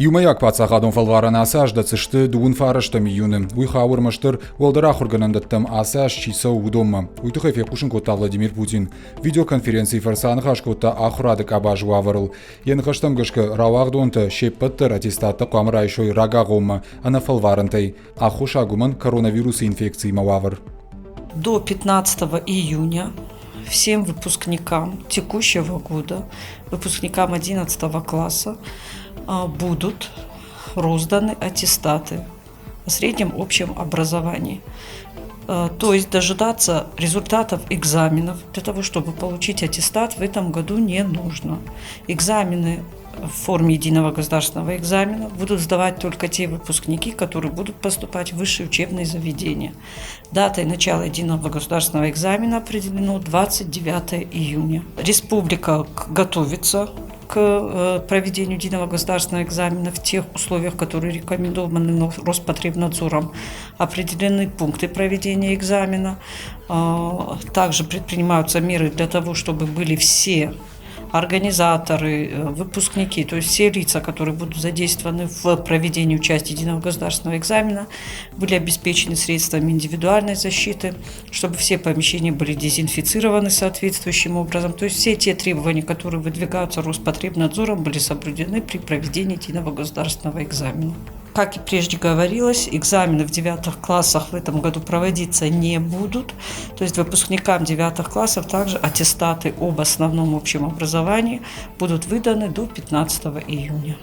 Иумӕйаг паддзахадон фӕлварӕн ацы аз дӕтдзысты дыууын фарӕстӕм июны. Уый хауы ӕрмӕстдӕр уӕлдӕр ахуыргӕнӕндӕттӕм ацы аз чи цӕуы, уыдонмӕ. Уый тыххӕй фехъусын кодта Владимир Путин. Видеоконференцийы фӕрцы аныхас кодта ахуырады къабазы уавӕрыл. Йӕ ныхӕстӕм гӕсгӕ, рауагъдонтӕ се ппӕт дӕр аттестаттӕ хъуамӕ райсой рагагъоммӕ, ӕнӕ фӕлварӕнтӕй. Аххосаг уымӕн коронавирусы инфекциимӕ уавӕр. До 15 июня всем выпускникам текущего года, выпускникам 11 класса будут розданы аттестаты о среднем общем образовании. То есть дожидаться результатов экзаменов для того, чтобы получить аттестат, в этом году не нужно. Экзамены в форме единого государственного экзамена будут сдавать только те выпускники, которые будут поступать в высшие учебные заведения. Датой начала единого государственного экзамена определено 29 июня. Республика готовится к э, проведению единого государственного экзамена в тех условиях, которые рекомендованы Роспотребнадзором. Определены пункты проведения экзамена. А, также предпринимаются меры для того, чтобы были все организаторы, э, выпускники, то есть все лица, которые будут задействованы в проведении участия единого государственного экзамена, были обеспечены средствами индивидуальной защиты, чтобы все помещения были дезинфицированы соответствующим образом. То есть все те требования, которые выдвигаются Роспотребнадзором, были соблюдены при проведении единого государственного экзамена. Как и прежде говорилось, экзамены в девятых классах в этом году проводиться не будут. То есть выпускникам девятых классов также аттестаты об основном общем образовании будут выданы до 15 июня.